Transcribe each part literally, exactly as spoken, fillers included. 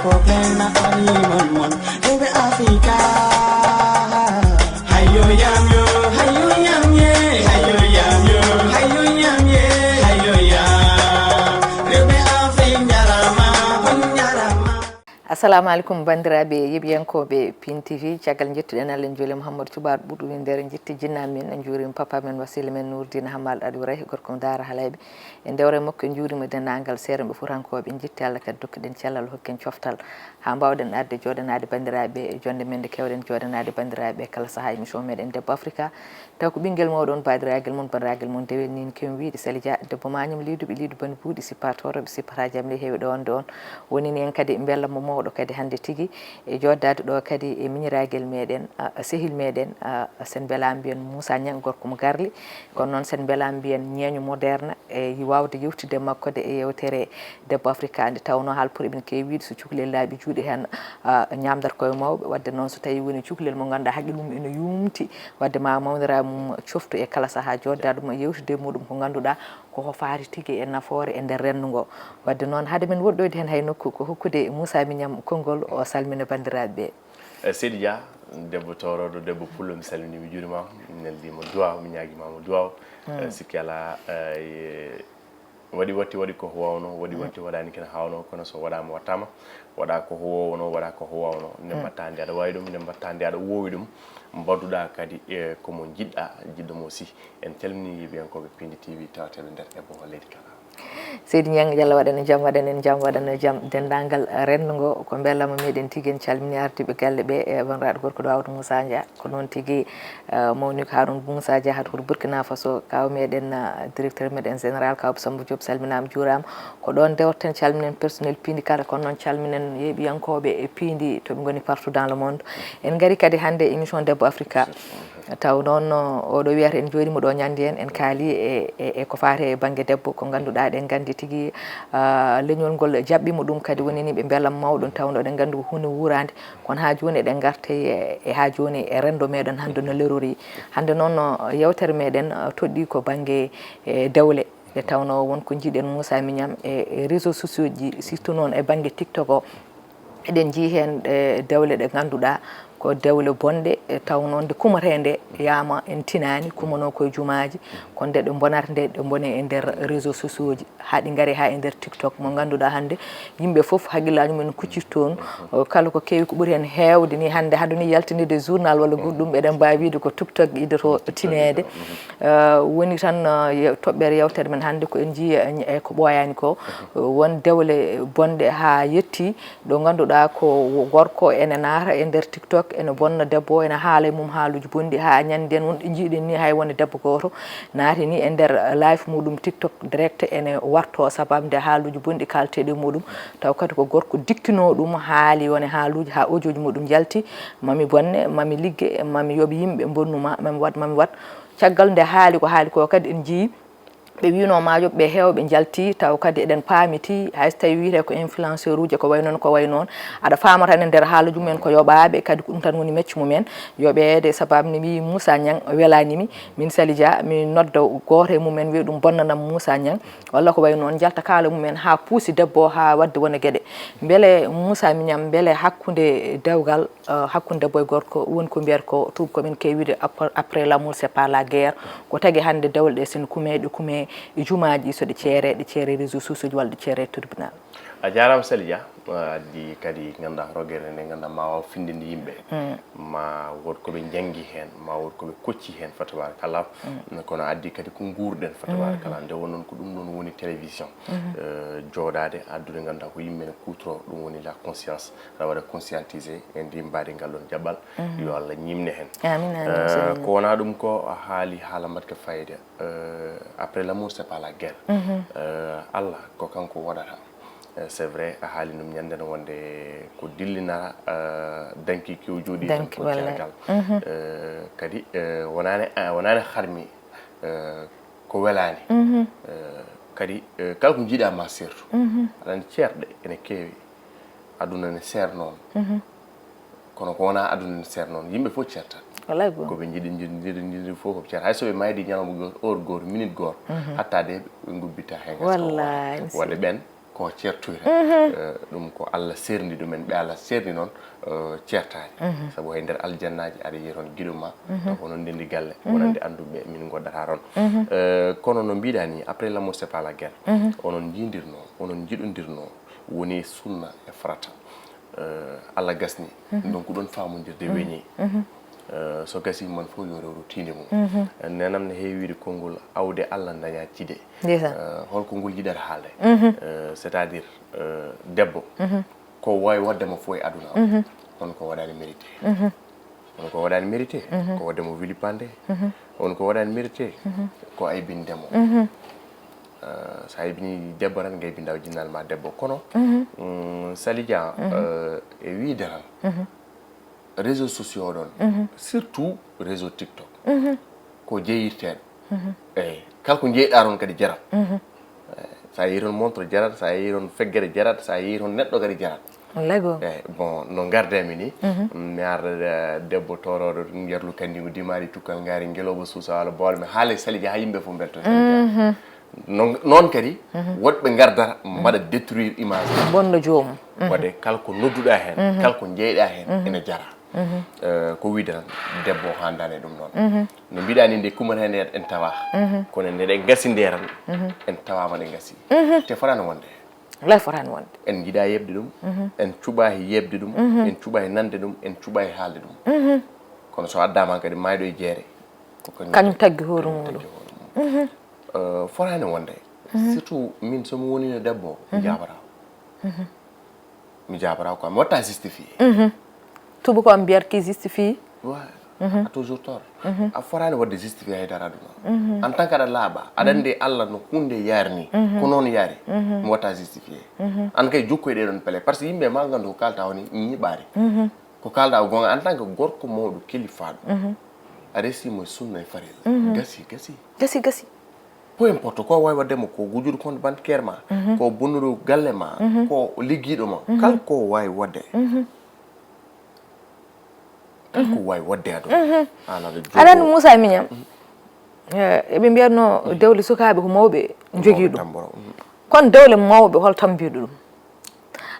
Problème na animal mon, rewɓe Afrika. Hayo yam yo, hayo yam ye, hayo yam yo, hayo yam ye, hayo yam. Rewɓe Afrika njarama, on njarama. Assalamu alaikum, bandiraɓe yeɓiyankooɓe Pin T V. Caggal jettuɗen Allah, en juuli Mouhamadou Cuɓaaɗo ɓurɗo winndere, en jetti jinnaaɓe men, en njuuriima papa men, wasiila men Nourdine Hammal Adouray, gorko mo Daara Halayɓe. En ndewre makko, en njuuriima denndaangal seerenɓe Fuutankooɓe, en jetti Allah kadi dokkuɗen cellal, hokken coftal, haa mbaawɗen arde jooɗanaade banndiraaɓe e jonnde men nde keewɗen jooɗanaade banndiraaɓe kala sahaa émission meɗen Debbo Afrika. Taw ko ɓinngel mawɗo on, baadiraagal mon, banndiraagal mon Dewel Nin Kewin wiyde Sali Dia, debbo mañam leyduɓe leydu bani buuɗi, sippa toroɓe, sippata jam le heewi ɗo wonde on. Woni ni en kadi mbela mo mawɗo kadi hannde tigi e jooɗdaade ɗo kadi e miñiraagal meɗen, a, sehil meɗen, a, sen mbelaama mbiyen Moussa Niang, gorko mo Garli. Kono noon sen mbelaama mbiyen ñeeño moderne, e waawde yewtidde e makko de e yewtere Debbo Afrika, nde tawnoo haala pour eɓen keewi wiyde so cukalel laaɓi juuɗe heen, a, ñaamdat koye mawɓe. Wadde noon so tawii woni cukalel mo ngannduɗaa haqqil mum ene yuumti, wadde ma mawniraaɓe mum coftu e kala sahaa jooɗda ɗum yewtidde e muɗum ko ngannduɗaa ko ko faati tigi e nafoore e nder renndo ngo. Wadde noon hade men woɗɗoyde heen hay nokku ko hokkude Moussa Mignane konngol o salmina banndiraaɓe ɓe. Eh, Seydi Dia, debbo toorooɗo, debbo pullo, mi salminii, mi juuriima, mi neldiima duwaaw, mi ñaagiima mo duwaaw. Eh, sikki alaa, eh, waɗi watti waɗi ko waawno, waɗi watti waɗaani kene haawnoo, kono so waɗaama wattaama, waɗa ko waawno, waɗa ko waawno. Nde mbaɗtaa nde aɗa waawi ɗum, nde mbaɗtaa nde aɗa woowi ɗum, mbaɗuɗaa kadi e ko mo njiɗɗaa, jiɗɗo mo si. En calminii yeɓiyankooɓe Pindi T V tawateeɓe nder e boho leydi kala. Seydi Niang, Yalla waɗan en jam, waɗan en jam, waɗan en jam. Denndaangal renndo ngo, ko mbelama meɗen tigi, en calminii ardiiɓe galle ɓe, e bandiraaɗo gorko Daawuda Moussa Dia. Ko noon tigi, eh, mawni ko Harouna Moussa Dia, haa to Burkina Faso, kaaw meɗen, eh, directeur meɗen général, kaaw Samba Diop, salminaama, juuraama. Ko ɗoon ndewten, calminen personnel Pindi kala, kono noon calminen yeɓiyankooɓe e Pindi to ɓe ngoni partout dans le monde. En ngari kadi hannde e émission Debbo Afrika. Taw noon, oɗo wiyata en jooɗiima ɗo ñande en, en kaali e, e, e ko faati e bannge debbo, ko ngannduɗaa eɗen nganndi tigi, ah, leñol ngol jaɓɓiima ɗum, kadi woni ni ɓe mbelam mawɗo, tawnoo eɗen nganndi ko huunde wuuraande, kono haa jooni eɗen ngarta e, e haa jooni e renndo meɗen hannde no lerori. Hannde noon, no yewtere meɗen, ah, toɗɗii ko bannge, e, dewle, nde tawnoo won ko njiiɗen Moussa Mignane e, e réseaux sociaux ji, surtout noon e bannge TikTok o. Eɗen njii heen, e, dewle ɗe ngannduɗaa ko dewle bonɗe, e, tawnoo nde kumatee nde yaama en tinaani, kumanoo koye jumaaji, kono nde ɗe mbonata nde, ɗe mbone e nder réseaux sociaux ji, haa ɗi ngari haa e nder TikTok mo ngannduɗaa hannde yimɓe fof hakkillaaji mum en kucciti toon. O, kala ko keewi ko ɓuri heen heewde ni hannde, hade ni yaltinirde journal walla goɗɗum, eɗen mbaawi wiyde ko TikTok idotoo tineede. Eh, woni tan, eh, ye-, toɓɓere yewtere men hannde ko en njii, eh, e ko ɓooyaani ko, eh, won dewle bonɗe haa yetti ɗo ngannduɗaa ko gorko ene naata e nder TikTok, ene bonna debbo, ene haala e mum haaluuji bonɗi, haa ñande nden won ɗo njiiɗen ni hay wonde debbo gooto naati ni e nder live muɗum TikTok direct, ene warto sababu nde haaluuji bonɗi kaalteeɗi e muɗum, taw kadi ko gorko dikkinoo ɗum, haali wone haaluuji haa audio ji muɗum njalti, mami bonne, mami ligge, mami yoɓ yimɓe, mbonnuma, mami waɗ, mami waɗ. Caggal nde haali ko haali ko kadi en njii ɓe wiinoo maajoɓe ɓe heewɓe njalti, taw kadi eɗen paamiti, hay so tawii wiyetee ko influenceur uji ko way noon, ko way noon, aɗa faama tan e nder haaluuji mumen ko yoɓaaɓe, kadi ko ɗum tan woni mecce mumen, yoɓeede, sababu ne mi yii Moussa Niang welaani mi, min Sali Dia, mi nodda gooto e mumen wiya ɗum bonnanam Moussa Niang, walla ko way noon, njalta kaala mumen haa puusi debbo o haa waɗde wona geɗe. Mbele Moussa Mignane, mbele hakkunde dewgal, eh, hakkunde debbo e gorko, woni ko mbiyata ko tuubakooɓe en keewi wiyde ap-, après l'amour, c'est pas la guerre. Ko tagi hannde dewle ɗe, so ɗe kumee, ɗe kumee e jumaaji, so ɗe ceeree, ɗe ceeree réseaux sociaux ji walla ɗe ceeree tribunal. A jaaraama, Sali Dia. A addi kadi nganndaa rogere nde nganndaa ma waaw findinde yimɓe. Ma wood ko ɓe njanngi heen, ma wood ko ɓe kocci heen, fa tabarakallah. Kono addi kadi ko nguurɗen, fa tabarakallah. Nde won noon ko ɗum noon woni télévision. Eh, jooɗaade, addude nganndaa ko yimɓe ne kuutoroo, ɗum woni la conscience. Aɗa waɗa conscientiser e ndi mbaadi ngal ɗoon jaɓɓal. Yo Allah ñiiɓne heen. Amiin, amiin, eh, seydi. Ko wonaa ɗum ko a haali haala mbaɗka fayida. Eh, après l'amour, c'est pas la guerre. Eh, Allah ko kanko waɗata. Eh, c'est vrai, a haali ɗum ñande no wonde ko dillinara, eh, danki kew jooɗi tan. Danki, ko wallay. Caggal. Eh, kadi, eh, wonaani, eh, wonaani harmi, eh, ko welaani. Eh, kadi, eh, kala ko njiiɗaa ma seertu. Aɗa anndi ceerɗe ene keewi. Aduna ne seer noon. Kono ko wonaa aduna ne seer noon. Yimɓe fof ceertat. Wallay goo. Ko ɓe njiɗi, njiɗi, njiɗi, njiɗi fof ko ɓe ceerta. Hay so ɓe maydi ñalawma gooto, heure gooto, minute gooto, hatta de ɓe ngubbitta heen. Wallay, wadde ɓeen, ko ceertoyta. Eh, ɗum ko Allah serndi ɗumen, ɓe Allah serndi noon, eh, ceertaani. Sabu hay nder aljannaaji aɗa yiya toon giɗo ma, taw ko onon ndenndi galle, wonande annduɓe min ngoddata toon. Eh, kono no mbiɗa ni, après l'amour c'est pas la guerre. Onon njiidirno, onon njiɗodirno, woni e sunna e farata. Eh, Allah gasni, donc ɗon faamondirde weñi. Eh, so gasi man fof yo rewru tiinde mum. Nenam ne heewi wiide konngol awde Allah daña cide. Ndeysaan. Eh, holko ngol yiɗata haalde? Eh, c'est-à-dire, eh, debbo, ko waawi waɗde mo fof e aduna o, kono ko waɗaani mérité. Kono ko waɗaani mérité, ko waɗde mo vilipande. Kono ko waɗaani mérité, ko aybinde mo. Eh, so a aybini debbo tan, ngaybinɗa o jinnal ma debbo. Kono, mm, Sali Dia, eh, e wiide tan, réseaux sociaux ɗon, surtout réseau TikTok, ko jeeyirteeɗo. Eyi, kala ko njeeyɗa toon kadi jarat. Eyi, so a yeeyi toon montre jarat, so a yeeyi toon feggere jarat, so a yeeyi toon neɗɗo kadi jarat. Wallay goonga. Eyi, bon, no ngardemi ni, mi arda, eh, debbo toorooɗo, njarlu kandi mo dimaari tukkal ngaari ngelooba suusa walla boole, mi haala e Sali Dia haa yimɓe fof mbelto. Sali Dia. Noon, noon kadi, woɗɓe ngardata mbaɗa détruire image. Bonno joomum. Waɗde kala ko nodduɗa heen, kala ko njeeyɗa heen, ene jara. Eh, ko wiide tan, debbo o haandaani e ɗum noon. No mbiɗa ni nde kumata heen en tawa. Kono nde ɗe ngasi nde tan, en tawaama ɗe ngasi. Te fotaani wonde. Wallay fotaani wonde. En njiɗa yeɓde ɗum, en cuɓa he yeɓde ɗum, en cuɓa he nande ɗum, en cuɓa he haalde ɗum. Kono so addaama kadi maayɗo e jeere, ko kañum taggi hoore mum ɗum. Eh, fotaani wonde. Surtout min so mi wonino debbo, mi jaabata. Mi jaabata quoi, mi watta justifié. Tuuba ko mbiyata ki justifié. Ouais. A toujours tort. A fotaani waɗde justifié haydara aduna. En tant que aɗa laaɓa, aɗa anndi Allah no huunde yaari ni, ko noon yaari, mi watta justifié. An kay jokku e ɗee ɗoon pele, parce que yimɓe ma nganndu ko kaalta woni ñiɓaari. Ko kaalɗa o goonga en tant que gorko mawɗo kilifaaɗo. A resi mo e sunna e farilla. Gasi, gasi. Gasi, gasi. Peu importe ko waawi waɗde mo, ko gujuɗo compte bancaire ma, ko bonnuɗo galle ma, ko liggiiɗo ma, kala ko waawi waɗde. Kala ko waawi waɗde aduna. An aɗa jooɗo. Aɗa anndi Moussa Mignane, eh, eɓe mbiyatno dewle sukaaɓe ko mawɓe njogii ɗum. Tamboro. Kono dewle mawɓe hol tambiiɗo ɗum?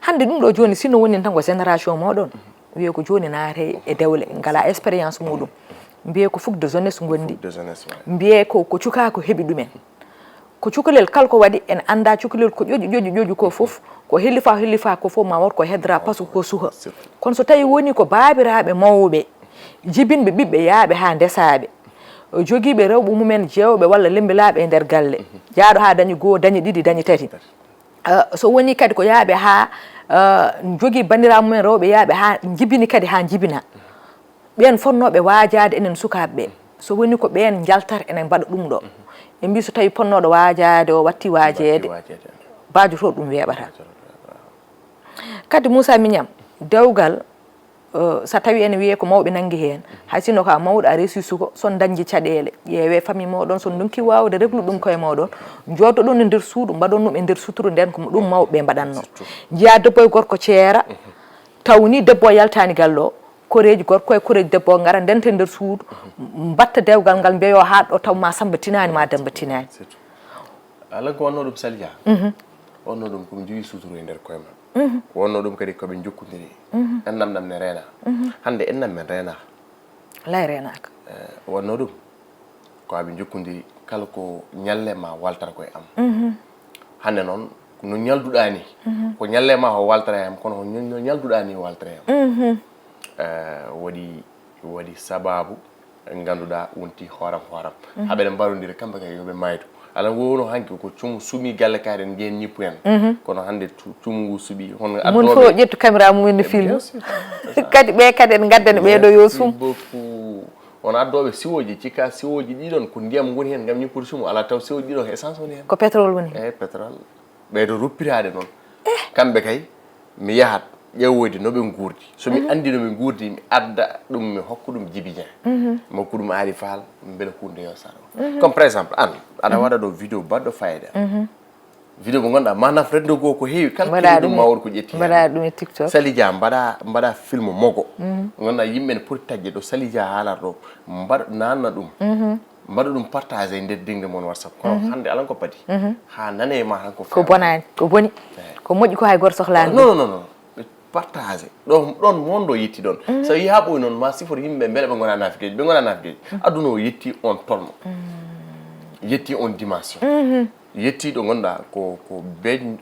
Hannde ɗum ɗo jooni, sinno woni tan ko génération moɗon, wiye ko jooni naate e dewle, ngala expérience muɗum. Mbiye ko fougue de jeunesse ngondi. Fougue de jeunesse, ouais. Mbiye ko, ko cuka ko heɓi ɗumen. Ko cukalel kala ko waɗi, en annda cukalel ko ƴoƴi, ƴoƴi, ƴoƴi ko fof, ko hellifa, hellifa ko fof ma wot ko hedra, parce que ko suka. Surtout. Kono so tawi woni ko baabiraaɓe mawɓe, jibinɓe ɓiɓɓe yaaɓe haa ndesaaɓe, jogiiɓe rewɓe mumen jeewɓe walla lembilaaɓe e nder galle, jaaɗo haa dañi goo, dañi ɗiɗi, dañi tati. Eh, so woni kadi ko yaaɓe haa, eh, jogii banndiraaɓe mumen rewɓe yaaɓe haa njibini kadi haa njibina. Ɓeen fotnooɓe waajaade enen sukaaɓe ɓe. So woni ko ɓeen njaltata enen mbaɗa ɗum ɗo. Ɓe mbii so tawi potnooɗo waajaade o watti waajeede, waajeede. Baajoto ɗum weeɓata. Kadi Moussa Mignane, dewgal, eh, so tawi ene wiyee ko mawɓe nanngi heen, hay sinno ko a mawɗo a resi suko, so on dañji caɗeele, ƴeewee famille mooɗon, so on ndonki waawde reglude ɗum koye mooɗon, njoodoɗon e nder suudu, mbaɗon ɗum e nder suturu, ndeen ko ɗum mawɓe ɓe mbaɗatno. Surtout. Njiyaa debbo e gorko ceera, taw ni debbo o yaltaani galle o, koreeji gorko e koreeji debbo o ngara ndenta e nder suudu, mbatta dewgal ngal, mbeyo haa ɗo taw ma Samba tinaani ma Demba tinaani. Surtout. Alaa ko wonno ɗum Sali Dia. Wonno ɗum ko ɓe njogii suturu e nder koye maɓɓe. Wonno ɗum kadi ko ɓe njokkondiri. Enɗam ɗam ne reena. Hannde enɗam men reena. Lay reenaaka. Eh, wonno ɗum ko aɓe njokkondiri kala ko ñalle ma waltata koye am. Hannde noon no ñalduɗaa ni, ko ñalle ma o waltata e am, kono no, no ñalduɗaa ni waltata e am. Eh, waɗi, waɗi sababu ngannduɗaa wonti hooram hooram. Haɓe mbarondira kamɓe kay yo ɓe maaytu. Alaa wowno hanki ko cumu suumi galle kaari en njiyen ñippu en. Kono hannde cu-, cumu ngu suuɓi. Hono mun fof ƴettu caméra mum en ne filme. Bien sûr. Kadi ɓe kadi en ngaddani ɓee ɗo yo suum. Merci beaucoup. On addooɓe siwooji, cikka siwooji ɗiɗon ko ndiyam ngoni heen ngam ñippude suumu, alaa taw siwooji ɗiɗon ko essence woni heen. Ko pétrole woni heen. Eyi, pétrole. Ɓeydo ruppiraade noon. Kamɓe kay, mi yahat ƴeewoyde no ɓe nguurdi. So mi anndi no ɓe nguurdi, mi adda ɗum, mi hokka ɗum Jibi Dieng. Mi hokka ɗum Aali Faal, mbele huunde yo saro. Comme par exemple, an, aɗa waɗa ɗo vidéo baɗɗo fayida. Vidéo mo ngannduɗaa, ma naf renndo goo ko heewi, kala keɗiiɗo ma won ko ƴetti heen. Mbaɗa ɗum e TikTok. Sali Dia, mbaɗa, mbaɗa film mogo. Ngannduɗaa yimɓe ne poti taƴde ɗo Sali Dia haalata ɗo, mbaɗ-, nanna ɗum. Mbaɗa ɗum partagé e nder dingle mon WhatsApp, kono hannde alan ko padi, haa nane e ma tan ko ko bonaani, ko boni. Ko moƴƴi ko hay gooto sohlaani ɗum. Non, non, non, non. Ɓe partagé ɗon ɗon monde o yetti ɗon. So yii haa ɓooyi noon, ma sifoto yimɓe mbele ɓe ngonaa naafigeeji. Ɓe ngonaa naafigeeji. Aduna o yetti on tolno, yetti on dimension, yetti ɗo ngonɗaa ko ko beej-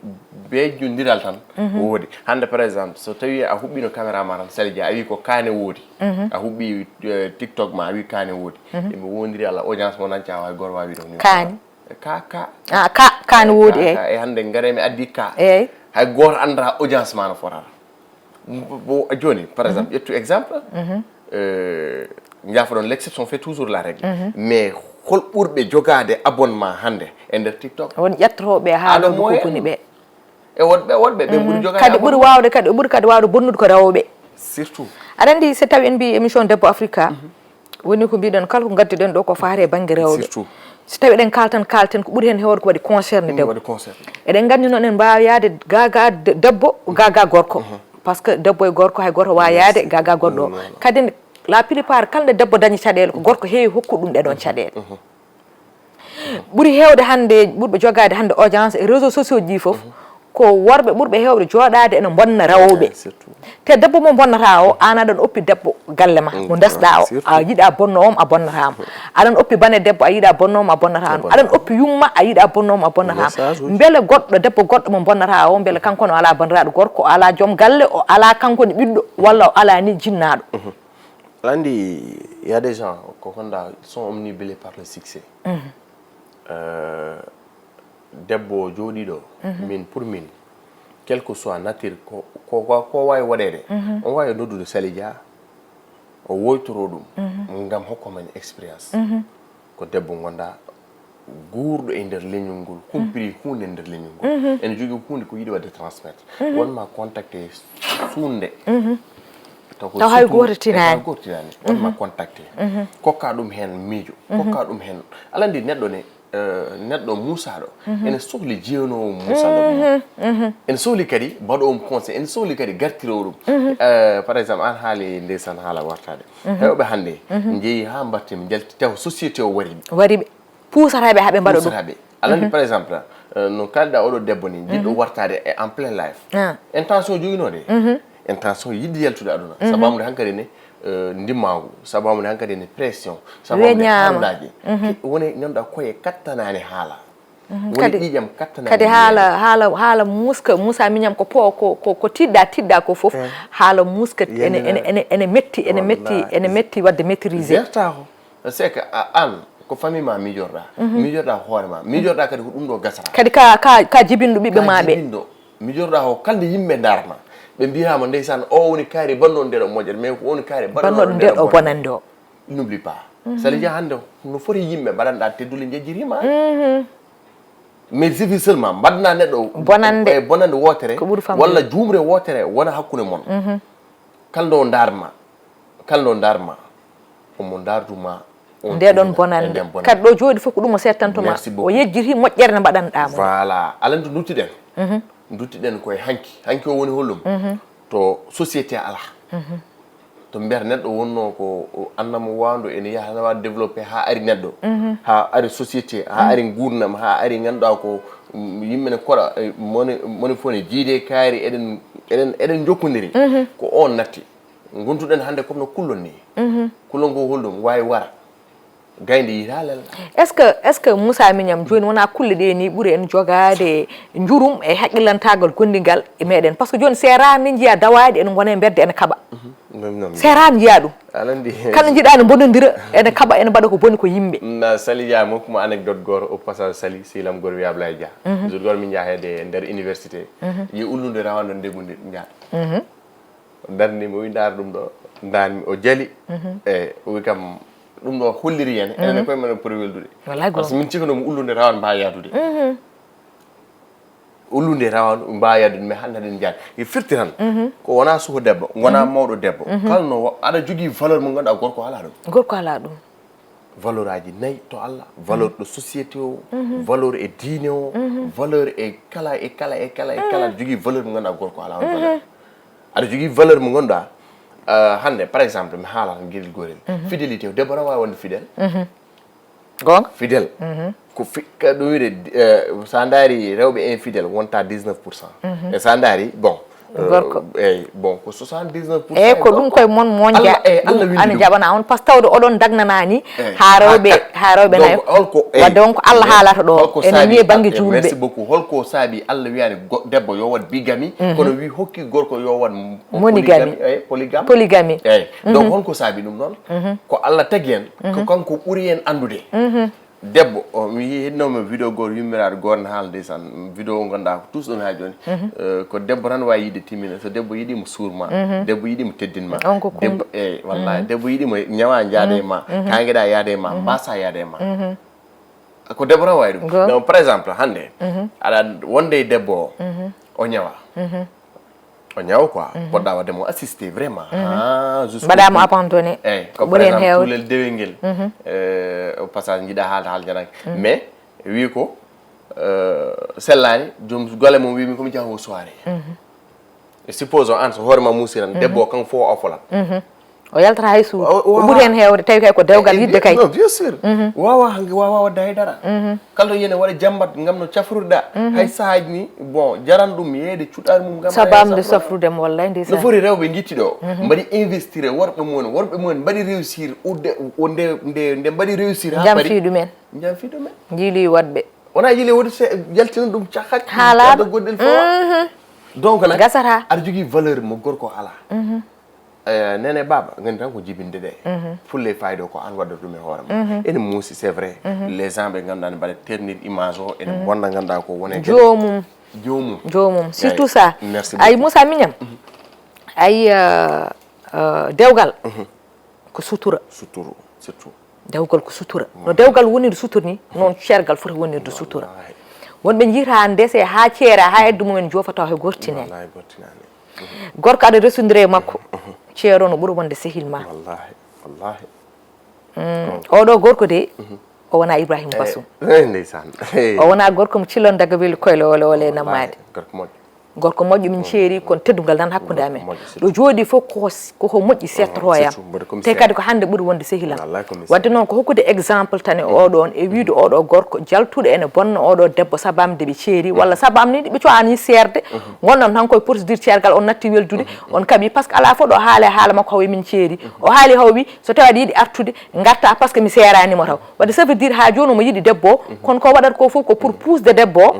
beejjondiral tan. Woodi hannde par exemple, so tawi a huɓɓino caméra ma tan, Sali Dia, a wi ko kaane woodi. A huɓɓi eh, TikTok ma, a wi kaane woodi. Eɓe wondiri Allah, audience mo nanca, hay gooto waawi ɗo ni. Kaani. Ka ka Ah, ka kaani woodi, eey. E hannde ngare mi addi ka. Eey. Hay gooto anndata audience ma no fotata. Bo jooni par exemple, ƴettu exemple. Euh, njaafoɗon, l'exception fait toujours la règle. Mais hol ɓurɓe jogaade abonnement hannde e nder TikTok? Won ƴettotooɓe haalooɓe ko boni ɓe. E woɗɓe woɗɓe ɓe ɓuri jogaade Kadi ɓuri waawde, kadi ɓuri kadi waawde bonnude ko rewooɓe. Surtout. Aɗa anndi, so tawi en mbii émission Debbo Afrika, woni ko mbiɗen kala ko ngadduɗen ɗo ko faati e bannge rewɓe. Surtout. So tawi eɗen kaaltan, kaalten ko ɓuri heen heewde ko waɗi concerné debbo. Waɗi concerné. Eɗen nganndi noon en mbaawa yahde gaga de- debbo, gaga gorko. Parce que debbo e gorko hay gooto waawa yahde gaga goɗɗo o. Kadi la plupart kala nde debbo dañi caɗeele, ko gorko heewi hokku ɗum ɗe ɗoon caɗeele. Ɓuri heewde hannde ɓurɓe jogaade hannde audience e réseaux sociaux ji fof, ko worɓe ɓurɓe heewde jooɗaade ene mbonna rewooɓe. Te debbo mo mbonnata o, aan aɗan oppi debbo galle ma mo ndesɗaa o, a yiɗa bonno omo, a bonnata mo. Aɗan oppi bane debbo, a yiɗa bonno omo, a bonnata mo. Aɗan oppi yumma, a yiɗa bonno omo, a bonnata mo. Mbele goɗɗo debbo goɗɗo mo mbonnata o, mbele kanko ne o alaa banndiraaɗo gorko, o alaa joom galle, o alaa kanko ne ɓiɗɗo, walla o alaa ni jinnaaɗo. Aɗa anndi, il y a des gens ko honɗa, ils sont omnibulés par le succès. Euh, debbo o jooɗii ɗo, min pour min, quel que soit nature ko ko ko waawi waɗeede, on waawi noddude Sali Dia, o woytoro ɗum ngam hokko men expérience. Ko debbo ngonɗaa guurɗo e nder leñol ngol, humpiri huunde e nder leñol ngol, ene jogii huunde ko yiɗi waɗde transmettre. Won ma contacté suunde. Taw ko Taw hay surtout gooto tinaani. Hay gooto tinaani. Won ma contacté. Kokka ɗum heen miijo, kokka ɗum heen. Aɗa anndi neɗɗo ne, eh, neɗɗo muusaaɗo ene sohli jeyanoowo muusaaɗo ɗum. Ene sohli kadi mbaɗoowo mo conseil, ene sohli kadi gartiroowo ɗum. Eh, par exemple, aan haali ndeysaan haala wartaade. Heewɓe hannde njeyi haa mbaɗti mi njalti taw société o wari ɓe. Wari ɓe. Puusata ɓe haa ɓe mbaɗa ɗum. Puusata ɓe. Aɗa anndi, par exemple, eh, no kaalɗaa oɗo debbo ni, jiɗɗo wartaade e en plein live. Ah. Intention joginoo de. Intention yiɗde yaltude aduna. Sababude hankadi ne, eh, ndimmaangu. Sababude hankadi ne pression. Sababude haalaaji. Woni ngannduɗaa koye kattanaani haala. Woni ƴiiƴam kattanaani. Kadi haala, haala, haala muuska, Moussa Mignane ko po, ko, ko, ko tiɗɗa, tiɗɗa ko fof. Haala muuska ene, ene, ene, ene metti, ene metti, ene metti waɗde maîtriser. Jertaako. C'est que a- aan ko famille ma miijorɗaa, miijorɗaa hoore ma, miijorɗaa kadi ko ɗum ɗo gasata. Kadi ka, ka, ka jibinɗo ɓiɓɓe ma ɓe. Jibinɗo, miijorɗaa ko kala nde yimɓe ndarma, ɓe mbiyama ndeysaan o woni kaari bannoɗo ndeɗo moƴƴere, mais ko woni kaari bannoɗo ndeɗo bonande o. N'oublie pas. Sali Dia hannde no foti yimɓe mbaɗanɗa teddule njejjirima. Mais suffit seulement mbaɗna neɗɗo bonande, e bonande wootere, walla juumre wootere wona hakkunde mon. Kala nde o ndarma, kala nde o ndarma, omo ndarduma on nde ɗon bonande. Kadi ɗo jooɗi fof ko ɗum o settantoma. O yejjiti moƴƴere nde mbaɗanɗa mo. Voilà. Alan to nduttiɗen. Nduttiɗen koye hanki. Hanki o woni hollum? To société alaa. To mbiyata neɗɗo wonno ko annamo wando ene yaha na waɗa développé haa ari neɗɗo, haa ari société, haa ari gurdam, haa ari ngannduɗaa ko yimɓe ne koɗa mone mone fof ne jiide kaari, eɗen eɗen eɗen jokkondiri. Ko on natti. Ngontuɗen hannde comme no kullon ni. Kullon ko holɗum waawi wara? Gaynde yiita lella. Est-ce que, est-ce que Moussa Mignane jooni wonaa kulle ɗe ni ɓuri en jogaade njurum e haqqillantaagal gondigal e meɗen? Parce que jooni c'est rare ni njiya dawaaɗi ene ngona e mbedde ene kaɓa. C'est rare njiya ɗum. Kala njiɗa ne bonondira ene kaɓa ene mbaɗa ko boni ko yimɓe. Na Sali Dia mokku mo anecdote goto au passage, Sali silam goto wiya Ablaye Dia. Jour goto min njaha hedde nder université. Yi ullude rawane ɗon ndegude njaha. O darni mi, o wi ndaar ɗum ɗo, ndaar mi, o jali. E o wi kam ɗum ɗo holliri en enen koye men o poti weldude. Wallahi. Parce que min cikkanoo mi ullude rawane mbaawa yaadude. Ullude rawane mbaawa yaadude, mais hannde haɗen njaade. E firti tan ko wonaa suka debbo, wonaa mawɗo debbo, kala no wa- aɗa jogii valeur mo ngannduɗaa gorko alaa ɗum. Gorko alaa ɗum. Valeur aji nayi to Allah, valeur ɗo société o, valeur e diine o, valeur e kala e kala e kala e kala. Aɗa jogii valeur mo ngannduɗaa gorko alaa on valeur. Aɗa jogii valeur mo ngannduɗaa, euh, hannde par exemple mi haalata geɗel gotel, fidélité o, debbo tan waawi wonde fidèle. Goonga. Fidèle. Ko fi ka ɗum wiide, eh, so a ndaari rewɓe infidèle wonta dix-neuf pour cent. E so a ndaari, bon, eh, Gorko. Eyyi, bon, ko soixante-dix-neuf pour cent. Eyyi, ko ɗum koye mon moƴƴa. Allah, eyyi, Allah Ɗum windi ana ɗum. Jaɓana on, par ce que tawde oɗon dagnanani Eyyi. haa rewɓe, Ha- haa rewɓe donc, nayo. Holko, eyyi. Wadde on ko Allah Mais haalata ɗo. Holko Ene saabi, ñiye bannge eh, juulɓe. Merci beaucoup. Holko saabi Allah wiyani go- debbo yo waɗ bigami, kono wi hokki gorko yo waɗ m- Monogami. Polygami, eyyi, polygame. Polygami. Eyyi. Donc, holko saabi ɗum noon? Ko Allah tagi en, ko kanko ɓuri en anndude. Debbo, o mi yii, heɗinoomi vidéo gooto yummiraaɗo gooto ne haala, ndeysaan, vidéo ngonɗaa ko tuusɗo mi haa jooni. Eh, ko debbo tan waawi yiɗde timmina. So debbo yiɗii mo suur ma, debbo yiɗii mo teddin ma. On ko Debbo, eyyi, wallahi, debbo yiɗii mo ñawa jaade e ma, kaangeɗa yaade e ma, mbasa yaade e ma. Ko debbo tan waawi ɗum. Go- Donc, par exemple, hannde, aɗa wonde e debbo o, o ñawa. O ñaw quoi, poɗɗa waɗde mo assisté vraiment. Ah, jusqu'au Mbaɗa mo bout. Abandonné. Eyyi, Ko ko ɓuri par heen exemple, heewde. Tuulel Dewel Ngel. Eh, au passage, jiɗa haalde haala jananke. Mais, wi ko, eh, sellaani, joom golle mum wi mi ko mi jaha o soirée. Et supposons an, so hoore ma muusi tan, debbo o kanko fof o folat. O yaltata hay suudu. O- o- O ɓuri heen heewde, tawi kay ko dewgal yiɗde kay. Non, bien sûr. Wawa hanke, wawa waɗde haydara. Kala ɗo yene waɗa jambat ngam no cafruɗa. Hay sahaaji ni, bon, jaran ɗum yeeyde cuɗaari mum ngam Sabam aɗa nde safruɗa. Safrude mo, wallay No ndeysaan. Foti rewɓe gitti ɗo. Mbaɗi investir e worɓe mum, worɓe mum mbaɗi réussir. Udde, o nde, nde, nde mbaɗi réussir ha Jam paari. Fii ɗumen. Jam fii ɗumen. Jiili waɗɓe. Wona jiili wodi se jaltina ɗum cakkat. Haalaama. Goɗɗel fof. Donc nag, Gasata. Aɗa jogii valeur mo gorko alaa. Eh, nene baaba, nganndi tan ko jibinde ɗe. Fulla e fayda o ko an waɗata ɗum e hoore ma. Ene muusi, c'est vrai. Les gens ɓe ngannduɗaa ne mbaɗa ternir image o, ene bonna ngannduɗaa ko wone kadi. Joomum. Joomum. Joomum. Surtout Eyyi. Ça. Merci Ay beaucoup. Moussa Mignam. Ay, euh, euh, dewgal. Ko sutura. Suturu, surtout. Dewgal ko sutura. No dewgal woniri sutura ni, noon ceergal foti wonirde sutura. Wonɓe njiyata ndese haa ceera, haa eddu mumen joofa taw hay gortinaani. Gorko aɗa resondire e makko, ceero no ɓuri wonde sehil ma. Wallahi, wallahi. Oɗo gorko de, o wona Ibrahima Bassoum. Eh, ndeysaan. O wona gorko mo cillon daga weli koyle ole ole nammaade. Gorko moƴƴo. Gorko moƴƴo, min ceeri, kono teddungal nan hakkunde amen. Moƴƴo, surtout. Ɗo jooɗi fof ko, koko moƴƴi settotoyam. Surtout, mboɗo commissaire. Te kadi ko hannde ɓuri wonde sehil am. Wallahi, commissaire. Wadde noon ko hokkude exemple tan e oɗo on, e wiide oɗo gorko jaltuɗo ene bonna oɗo debbo sabam de ɓe ceeri, walla sabam ni ɓe coani seerde, gonɗon tan koye procédure ceergal, on natti weldude, on kaɓi, par ce que alaa fof ɗo haale haala makko haw e min ceeri. O haali haw wi, so tawi aɗa yiɗi artude, garta par ce que mi seerani mo taw. Wadde ça veut dire ha jooni omo yiɗi debbo o, kono ko waɗata ko fof ko pour puusde debbo o,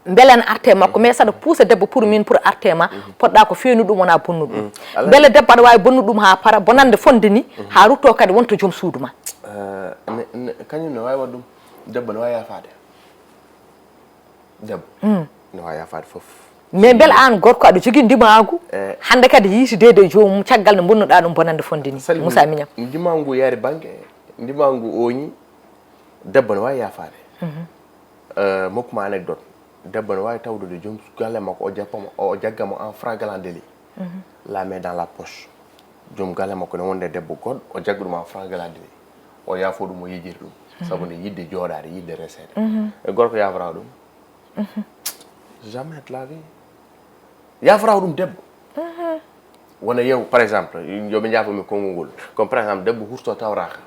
mbele ne arte makko, mais saɗa puusa debbo pour min pour arte ma, poɗɗa ko feewnude ɗum, wona bonnude ɗum. Mbele debbo aɗa waawi bonnude ɗum haa para, bonannde fonnde ni, haa rutto kadi wonta joom suudu ma. Eh, ne- ne- kañum ne waawi waɗ ɗum. Debbo ne waawi yaafaade. Debbo ne waawi yaafaade fof. Mais mbele aan gorko aɗa jogii ndimaagu, Eh. hannde kadi yiitude e joomum caggal nde bonnuɗa ɗum bonannde fonnde ni. Moussa Mignam. Ndimaagu ngu yaari bannge, ndimaagu ngu ooñi, debbo ne waawi yaafaade. Eh, mokku ma anecdote. Debbo ne waawi tawdude joom galle makko, o jappa mo, o jagga mo en flagrant délit. La main dans la poche. Joom galle makko ne wonde debbo goɗɗo, o jagga ɗum en flagrant délit. O yaafo ɗum, o yejjita ɗum. Sabu nde yiɗde jooɗaade, yiɗde reseede. E gorko yaafata ɗum? Jamais de la vie. Yaafata ɗum debbo. Wona yew, par exemple, yo ɓe njaafo mi konngol ngol. Comme par exemple, debbo hurto tawraaka.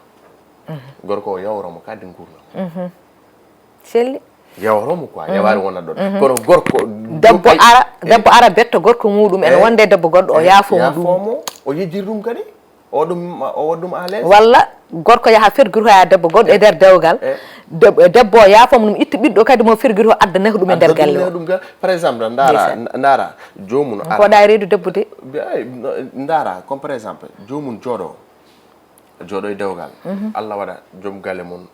Gorko o yawro mo kadi ngurnam. Selli. Yawro mo quoi, yawaari wona ɗon. Kono gorko, Debbo ay- ara, eh, debbo ara betto gorko muɗum ene eh, wonde debbo goɗɗo o eh, yaafo mo yaafo ɗum. Mo, o yejjiri ɗum kadi. O ɗum, o waɗ ɗum à l'aise. Walla gorko yaha fergitoya debbo goɗɗo e nder dewgal. Eh. Deb- Debbo o yaafo mo ɗum, itta ɓiɗɗo kadi mo fergito adda neha ɗum e nder Adda ɗum galle o. Neha ɗum ga-, par exemple, ndaara, Ndeysaan. ndaara, joomum Ko ara. Waɗa e reedu debbo de. Ay, no- ndaara, comme par exemple, joomum jooɗo, jooɗo e dewgal. Allah waɗa joom galle mum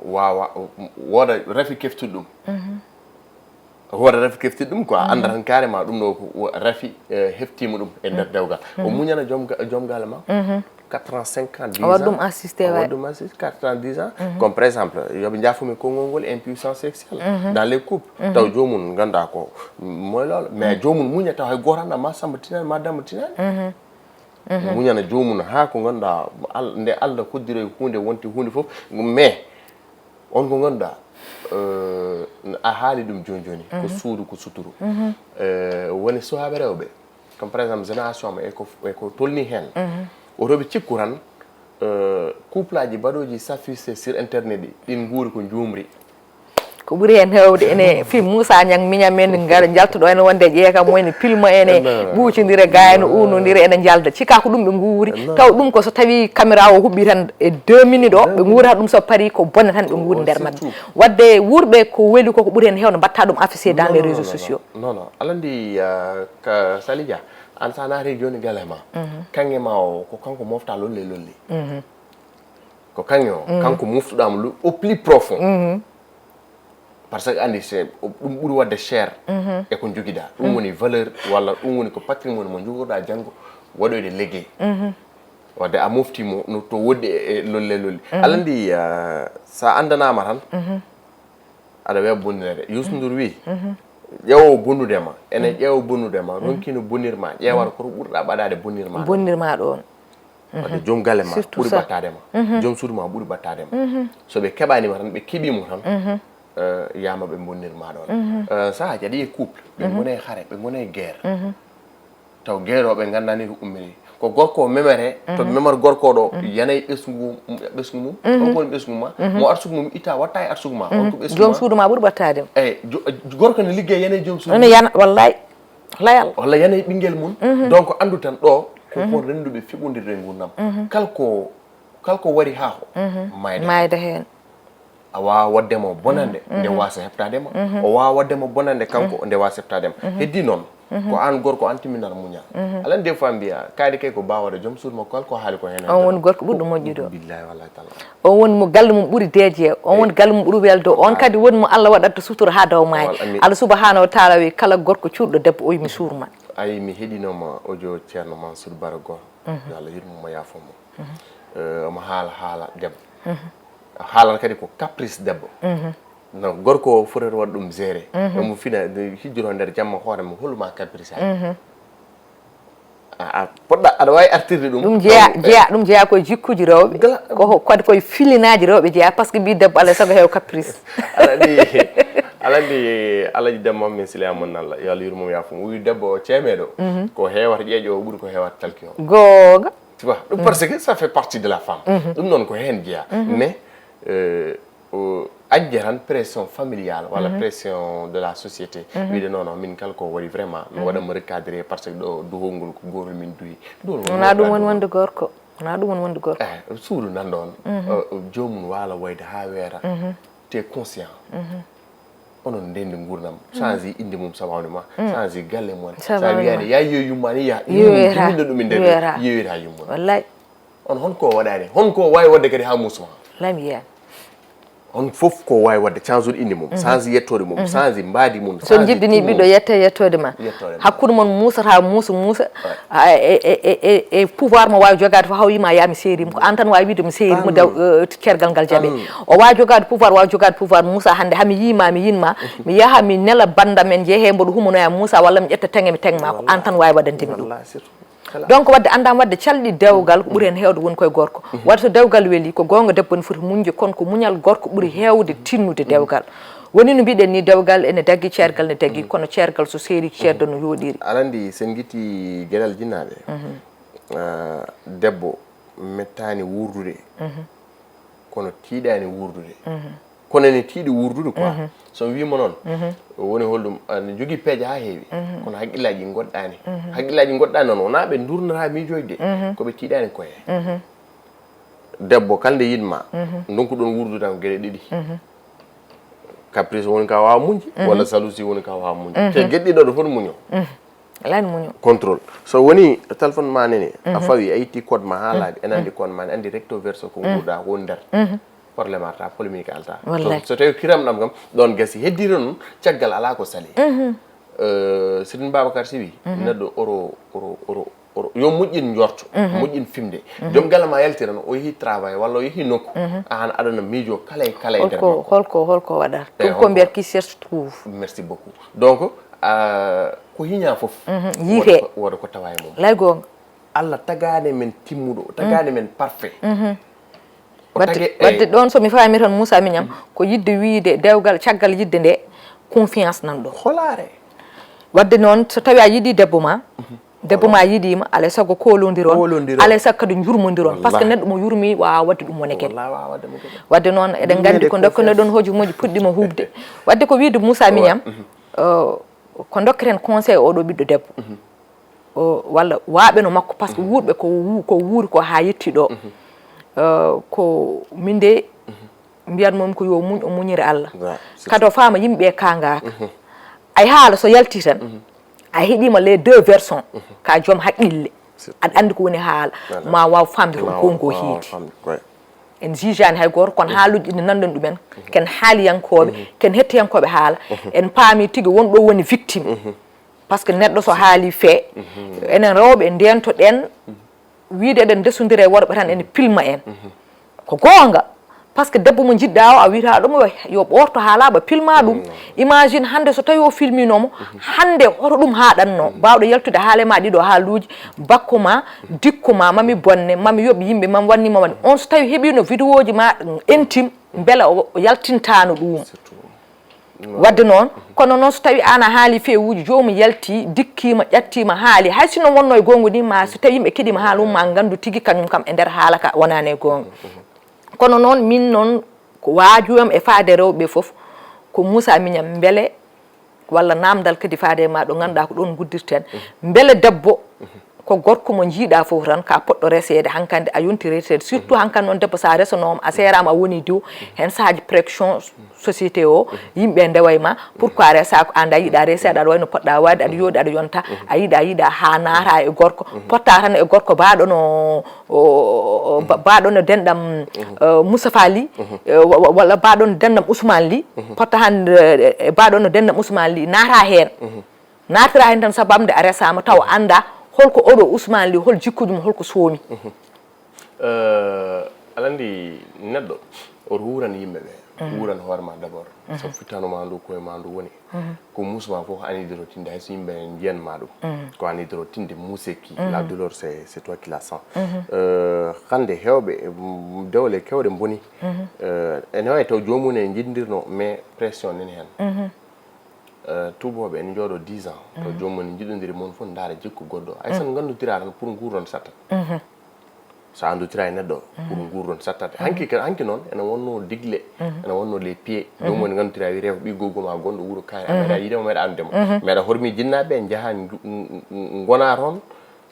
waawa, wooda rafi keftuɗo ɗum. Wooda rafi keftuɗo ɗum quoi, annda tan carrément ɗum ɗo ko wo-, rafi, eh, heftima ɗum e nder dewgal. O muñana joom ga-, joom galle makko. Quatre ans, cinq ans, dix O waɗa ans. Ɗum assisté, O ouais. Waɗa ɗum assisté, quatre ans, dix ans. Comme par exemple, yo ɓe njaafo mi konngol ngol, impuissance sexuelle dans les couples. Taw joomum ngannda ko moy lool, mais joomum muña taw hay gooto annda ma Samba tinani, ma Demba tinani. Muñana joomum haa ko ngannduɗaa, al-, nde Allah hoddiri huunde wonti huunde fof, mais on ko ngannduɗaa, eh, a haali ɗum jooni jooni, ko suudu, ko suturu. Eh, woni suhaaɓe rewɓe, comme par exemple génération am, e ko, e ko tolni heen, oto ɓe cikku tan, Couple aji baɗooji sacrifice sur internet ɗi, ɗin nguuri ko njuumri. Ko ɓuri heen heewde ene fii Moussa Niang miñam en, ngar njaltuɗo ene wonde ƴeeka mo ene pilma ene ɓuucondira ga ene uunondira ene njalda cika ko ɗum ɓe nguuri. Taw ɗum ko so tawi caméra o huɓɓi tan e deux minutes o ɓe nguurata ɗum, so parii ko bone tan ɓe nguuri nder maɓɓe. Wadde wuurɓe ko weli ko ko ɓuri heen heewde mbatta ɗum affiché dans les réseaux sociaux. Non non, alandi ka Salidia, an sa naati jooni gale ma, kanŋe ma o ko kanko mofta lolle lolle. Ko kañum o kanko moftuɗaama au plus profond. Parce que andi se ɗum ɓuri wadde cher e ko jogiɗa, ɗum woni valeur walla ɗum woni ko patrimoine mo jogoɗa janngo waɗoyde liggey. Wadde a mofti mo no to woɗɗi e lolle lolle. Alandi sa andanama tan aɗa weeɓa bonnireede. Youssou Ndour wi, ƴeewowo bonnude ma ene ƴeewa bonnude ma, ronkino bonnir ma, ƴeewata koto ɓurɗa ɓaɗade bonnir ma. Bonnir ma ɗon. Wadde joom galle ma ɓuri ɓattade ma, joom suudu ma ɓuri ɓattade ma. So ɓe keɓanima tan, ɓe keɓimo tan, yama ɓe bonnir ma ɗon. Sahaji aɗa yiya couple ɓe gona e haare, ɓe gona e guerre, taw guerre o ɓe gandani ko ummini. Ko gorko o memere to memor gorko ɗo, yanay ɓesgu ɓesgu mum. Kanko woni ɓesgu ma, mo arsugu mum itta watta e arsugu ma, on ko ɓesgu joom suudu ma ɓuri ɓattade ma. Eyyi, gorko ne ligge yanay joom suudu ene yana wallay. Layal walla yanay ɓinguel mum. Donc andu tan ɗo ko ko renduɓe fiɓodirde gurdam. Kala ko kala ko wari ha ko mayde mayde heen. A wawa waddemo bonande nde wasa heɓtadema, o wawa waddemo bonande kanko nde wasa heɓtadema. Heddi noon ko an gorko, an timminata muñal. Alan des fois mbiya kaydi kay ko bawade joom suudu makko, kala ko haali ko heen. On woni gorko ɓurɗo moƴƴude o. Billahi wallahi taala. On woni mo galle mum ɓuri deeje, on woni galle mum ɓuri welde o, on kadi woni mo Allah waɗatta sutura ha daw maayi. Allah subahanahu wa taala wi kala gorko cuuɗɗo debbo o yimi suur ma. Ayi, mi heɗinoma audio Ceerno Mansour Bara Goor, yo Allah yurmo mo yaafo mo. Omo haala haala debbo, haalata kadi ko caprice debbo. No gorko o fotata waɗa ɗum géré, omo fina hijjoro nder jamma hoore mo holluma caprice aji. A poɗɗa aɗa wawi artirde ɗum. Ɗum jeeya jeeya ɗum jeeya koye jikkuji rewɓe. Ko kadi koye filinaji rewɓe jeeya, par ce que mbi debbo alay saago heewa caprice. Alandi alandi alaji demma min sila mon nalla yo Allah yurmum yaafum wi debbo o ceemeɗo. Ko heewata ƴeeƴo o ɓuri ko heewata talki o. Goonga. Tu vois, parce que ça fait partie de la femme. Ɗum noon ko heen jeeya. Mais ajja tan pression familiale walla pression de la société, wiide non non min kala ko waɗi vraiment mi waɗanmo recadré, par ce que ɗo duhol ngol ko goto min duhi. Wona ɗum woni wonde gorko, wona ɗum woni wonde gorko. Eh, suudu nan ɗon. Joomum waala wayde ha weera. Te conscient. Onon ndendi gurdam, change inde mum sawawde ma, change galle mum. Sa wiyani ya yiyo yummani ya, yimmum jimminno ɗum e nder yiyoyta yummum. Wallay. On honko waɗani, honko wawi waɗde kadi ha musma? Lami yiyan. On fof ko wawi waɗde change ude inde mum, change yettoode mum, change mbaadi mum. So jiddini ɓiɗɗo yette yettoode ma. Yettoode ma. Hakkude mon musata musa musa. E pouvoir mo wawi jogade fof haw yima yami seerim ko an tan wawi wiide mi seerim mo daw. Cergal ngal jaaɓe o wawi jogade pouvoir wawi jogade pouvoir musa hande hami yima mi yinma mi yaha mi nela bandam en jeehe mboɗo humanoya musa walla mi ƴetta tenge mi tengma ko an tan wawi waɗande mi ɗum. Donc wadde andama wadde calɗi dewgal ko ɓuri hen hewde woni koye gorko. Wadde so dewgal weeli ko gonga debbo ne foti muñde kono ko muñal gorko ɓuri hewde tinnude dewgal. Woni no mbiɗen ni dewgal ene daggi ceergal ne daggi kono ceergal so seeri ceerdo no yooɗiri. Aɗa andi sen gitti geɗal jinnaɓe, debbo mettani wurdude kono tiiɗani wurdude. Kono ene tiiɗi wurdude quoi. So mi wimo noon woni holɗum, aɗa jogii peeje haa heewi kono haqqillaji goɗɗaani. Haqqillaji goɗɗaani noon wonaa ɓe ndurnata miijooji de, ko ɓe tiiɗaani koye. Debbo kala nde yiɗma ndonku ɗon wurdude tan ko geɗe ɗiɗi. Caprice woni ka waawa muñde walla jalousie woni ka waawa muñde. Te geɗe ɗiɗo ɗo fof muño. Alaa heen muño. Contrôle. So woni téléphone ma nene a fawi a itti code ma haa laaɓi, ene anndi code ma, ene anndi recto verso ko nguurɗa ko woni nder. Problème arta, polémique alta. Wallay. So tawi kiram ɗam kam ɗon gasi, heddii tan caggal alaa ko sali. Sidin Babacar Sy wi neɗɗo oro oro oro oro yo moƴƴin njorto, moƴƴin fimde. Joom galle ma yalti tan o yehi travail walla o yehi nokku, aan aɗana miijo kala e kala e nder makko. Holko holko waɗata? Ɗum ko mbiyat qui cherche trouve. Merci beaucoup. Donc ko hiña fof yiite, wooda ko tawa e mum. Lay goonga. Allah tagaani men timmuɗo, o tagaani men parfait. Wadde ɗon so mi faami tan Moussa miñam ko yidde wiyde dewgal caggal yidde nde confiance nan ɗon. Holaare. Wadde noon so tawi a yiɗi debbo ma Debbo ma yiɗima, alay sago kolondiron. Kolondiron. Alay sago kadi jurmodiron, par ce que neɗɗo mo yurmi wawa wadde ɗum wone kadi. Wadde noon eɗen gandi ko dokkonoɗon hojomuji puɗɗima huɓde. Wadde ko wiide Moussa Mignane, ko dokketen conseil oɗo ɓiɗɗo debbo, walla waɓe no makko, par ce que wuurɓe ko wuuri ko ha yetti ɗo. Ko min de mbiyat mom ko yo muñ, o muñira Allah. Kadi o faama yimɓe kangaka. Ay haala so yalti tan, a heɗima les deux versions, ka joom haqqille, aɗa andi ko woni haala. Ma waw famde ko gongo hiidi. En jijani hay goto, kono haaluji ɗi nanɗon ɗumen, ken haaliyankoɓe, ken hettiyankoɓe haala. En paami tigi wonɗo woni victime. Par ce que neɗɗo so haali fee, enen rewɓe ndentoɗen wiide eɗen ndesodira e worɓe tan ene pilma en. Ko goonga. Par ce que debbo mo jiɗɗa o, a wiyata ɗum yo ɓoorto haala ɓa pilma ɗum. Imagine hannde so tawi o filminoma, hannde hoto ɗum haaɗanno? Bawɗo yaltude haale ma ɗiɗo haaluji, bakko ma, dikko ma, mami bonne, mami yoɓ yimɓe, mami wannima wani. On so tawi heɓino vidéoji ma intime, beele o yaltintano ɗum? Wadde noon, kono noon so tawi an a haali fewuji, jomum yalti, dikkima, ƴattima, haali, hay sinno wonno e gonga ni, ma so tawi yimɓe keɗima haala mum, ma gandu tigi kañum kam e nder haala ka wonani e gonga. Kono noon min noon ko waajuyam e faade rewɓe fof, ko Moussa Mignane, beele walla namdal kadi faade ma ɗo ganduɗa ko ɗon guddirten, beele debbo ko gorko mo jiiɗa fof tan ka poɗɗo reseede, hankandi a yonti reseede, surtout hankandi noon debbo sa resanoma a seerama a woni diw, hen saaji pression société o, yimɓe ndewa e ma, pourquoi resaka, an a yiɗa reseede, aɗa wayno poɗɗa wayde, aɗa yooɗi, aɗa yonta, a yiɗa yiɗa ha naata e gorko, potta tan e gorko baɗono baɗono denɗam Moustapha Ly, walla baɗono denɗam Ousmane Ly, potta han baɗono denɗam Ousmane Ly, naata hen. Naatira heen tan sabu am nde a resaama taw annda holko oɗo Ousmane Ly, hol jikkuuji mum, holko soomi. Aɗa anndi neɗɗo oto wuuran yimɓe ɓe, wuuran hoore ma d'abord. Sabu fittano ma ndu koye ma ndu woni. Ko muusma fof anidoro tinde hay so yimɓe njiyan ma ɗum. Ko anidoro tinde muuseki. La douleur c'est c'est toi qui la sens. Hannde heewɓe dewle kewɗe mboni. Ene wawi taw joomum ne njiddirno mais pression nani heen. Tuubooɓe ene njooɗo dix ans taw joomum ne njiɗondiri mon fof ndaara jikku goɗɗo hay so nganndotiraa tan pour nguurdon sattat. So a anndotira e neɗɗo pour nguurdon sattat. Hanki hanki noon ene wonno digle, ene wonno les pieds. Joomum ne nganndotiraa wi rew ɓi gowgo ma gonɗo wuro kaari a meeɗa yiide mo meeɗa anndude mo. Meeɗa hormi jinnaaɓe njaha ngona toon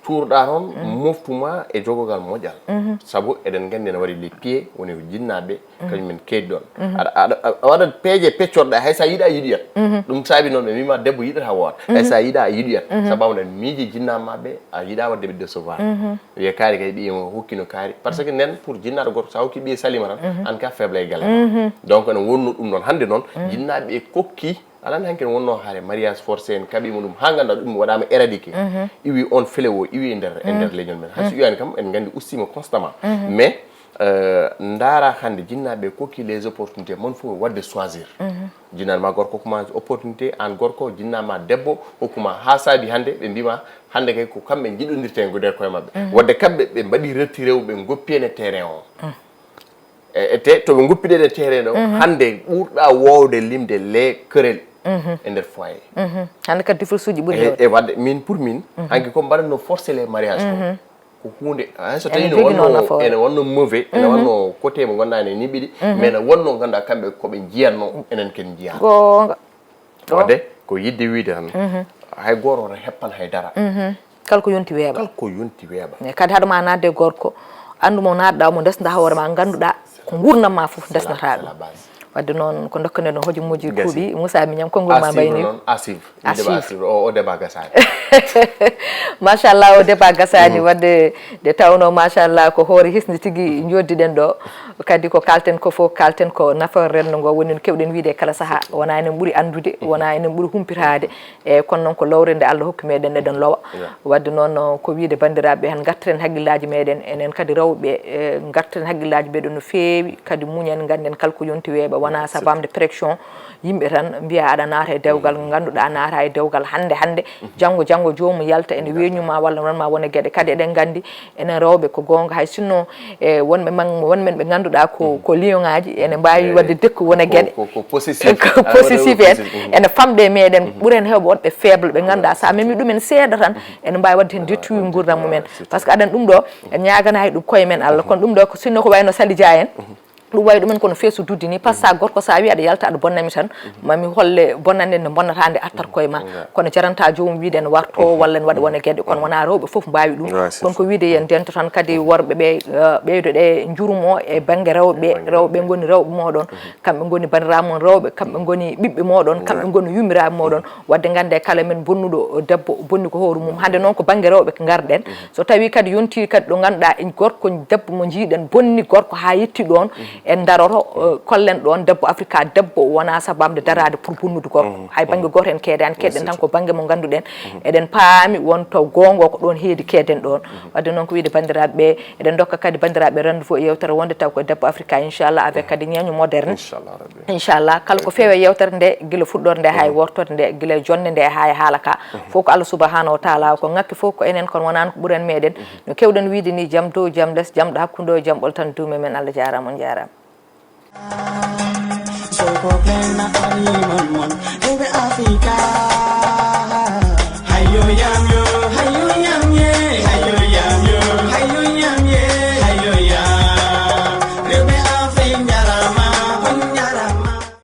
cuurɗa toon moftuma e jogogal moƴƴal. Sabu eɗen nganndi ene waɗi les pieds woni ko jinnaaɓe kañum en keedi ɗon. Aɗa waɗa peeje peccorɗa hay so a yiɗa a yiɗoyat. Ɗum saabi noon ɓe mbima debbo yiɗata woota hay so a yiɗa a yiɗoyat. Sabu aɗa miiji jinnaaɓe ma ɓe a yiɗa waɗde ɓe décevoir. Wiye kaari kay ɓiye mo hokkino kaari par ce que nden pour jinnaaɗo goto so a hokki ɓiye salima tan an ka faible e galle ma. Donc ene wonno ɗum ɗon hannde noon jinnaaɓe ɓe kokki. Aɗa anndi hanki ne wonno haare mariage forcé en kaɓima ɗum ha ganda ɗum waɗama éradiqué. Iwi on fléau iwi e nder e nder leñol men hay so iwani kam en gandi ustima constamment. Mais ndaara hannde jinnaaɓe kokki les opportunités mon fof waɗde choisir. Jinnaaɗo ma gorko hokkuma opportunité an gorko jinnama debbo hokkuma ha saabi hannde ɓe mbima hannde kay ko kamɓe jiɗodirte e gude koye maɓɓe. Wadde kamɓe ɓe mbaɗi retiré o ɓe goppi en e terrain o. E te to ɓe goppiɗen e terrain o hannde ɓurɗa wowde limde les querelles e nder foyer. Hannde kadi divorce uji ɓuri hewde. E wadde min pour min hanki ko mbaɗatno forcé les mariages ko ko hunde hay so tawi no wonno ene wonno mauvais ene wonno côté mo ganduɗa ene niɓiɗi mais ne wonno ganduɗa kamɓe koɓe jiyatno enen ken jiya. Goonga. Wadde ko yidde wiide tan hay goto wota heppan hay dara. Kala ko yonti weeɓa. Kala ko yonti weeɓa. E kadi haɗa ma naatde e gorko anndu mo naatɗa mo ndesda hoore ma ngannduɗa ko ngurnam ma fof ndesnata ɗum. Wadde noon ko dokkane ɗon hojomuji kuuɓi Moussa Mignane konngol ma mbayni. Asif. Asif. O débat gasani. Machallah o débat gasani wadde nde tawno machallah ko hoore hisnde tigi joddi ɗen ɗo. Kadi ko kalten ko fof kalten ko nafa renndo ngo woni no kewɗen wiide e kala saha wona enen ɓuri anndude wona enen ɓuri humpitaade. Eyyi kono noon ko lowre nde Allah hokki meɗen eɗen lowa. Wadde noon ko wiide banndiraaɓe tan ngartiren haqqillaaji meɗen enen kadi rewɓe ngartiren haqqillaaji meɗen no feewi kadi muñen ngannden kala ko yonti weeɓa. Wona sabamde pression yimɓe tan mbiya aɗa naata e dewgal ngo ngannduɗaa naata e dewgal hannde hannde, janngo janngo joomum yalta ene weñuma walla noon ma wona geɗe. Kadi eɗen nganndi enen rewɓe ko goonga, hay sinno e wonɓe man wonmen ɓe ngannduɗaa ko ko lion aji ene mbaawi waɗde dekku wona geɗe. Ko possessif. Ko possessif en ene famɗe e meɗen, ɓuren heewɓe wonɓe faible ɓe ngannduɗaa sa memi ɗumen seeɗa tan ene mbaawi waɗde heen dettuwi nguurdam mumen. Par ce que aɗan ɗum ɗo en ñaaganaaki ɗum koye men Allah, kono ɗum ɗo ko sinno ko wayno Sali Dia en, ɗum wayi ɗumen kono feesu duddi ni. Par ce que gorko sa wi aɗa yalta aɗa bonnami tan, mami holle bonnande nde bonnata nde artat koye ma. Kono jaranta joomum wiide ene warto walla ene waɗa wona geɗe, kono wona rewɓe fof mbawi ɗum. Kono ko wiide yen ndento tan kadi worɓe ɓe, ɓeydoɗe njurum o e banggue rewɓe. Rewɓe ngoni rewɓe moɗon, kamɓe ngoni bandiraɓe mon rewɓe, kamɓe ngoni ɓiɓɓe moɗon, kamɓe ngoni yumiraɓe moɗon. Wadde gande kala men bonnuɗo debbo bonni ko hoore mum. Hande noon ko banggue rewɓe ko garɗen. So tawi kadi yonti kadi ɗo ganduɗa en gorko debbo mo jiiɗen bonni gorko ha yetti ɗon, en daroto kollen ɗon debbo Afrika debbo wona sabamde darade pour bonnude gorko. Hay banggue goto en keedani, keɗen tan ko banggue mo ganduɗen eɗen paami wonto gongo ko ɗon heedi keeden ɗon. Wadde noon ko wiide bandiraɓe ɓe, eɗen dokka kadi bandiraɓe rendez-vous e yewtere wonde taw ko debbo Afrika inchallah avec kadi ñeño moderne. Inchallah kala ko feewe yewtere nde gila fuɗɗorde nde hay wortorde nde gila jonde nde hay haala ka. Fof ko Allah subahanahu wa taala ko ngakki fof ko enen kono wonani ko ɓuren meɗen. No kewɗen wiide ni jam dow jam les jam ɗo hakkude o jam ɓoltan duume men. Allah jarama on jarama. Soko plena animal mon ebe Afrika. Hayo yam yo, hayo yam ye, hayo yam yo, hayo yam ye, hayo yam. Rebe Afrika.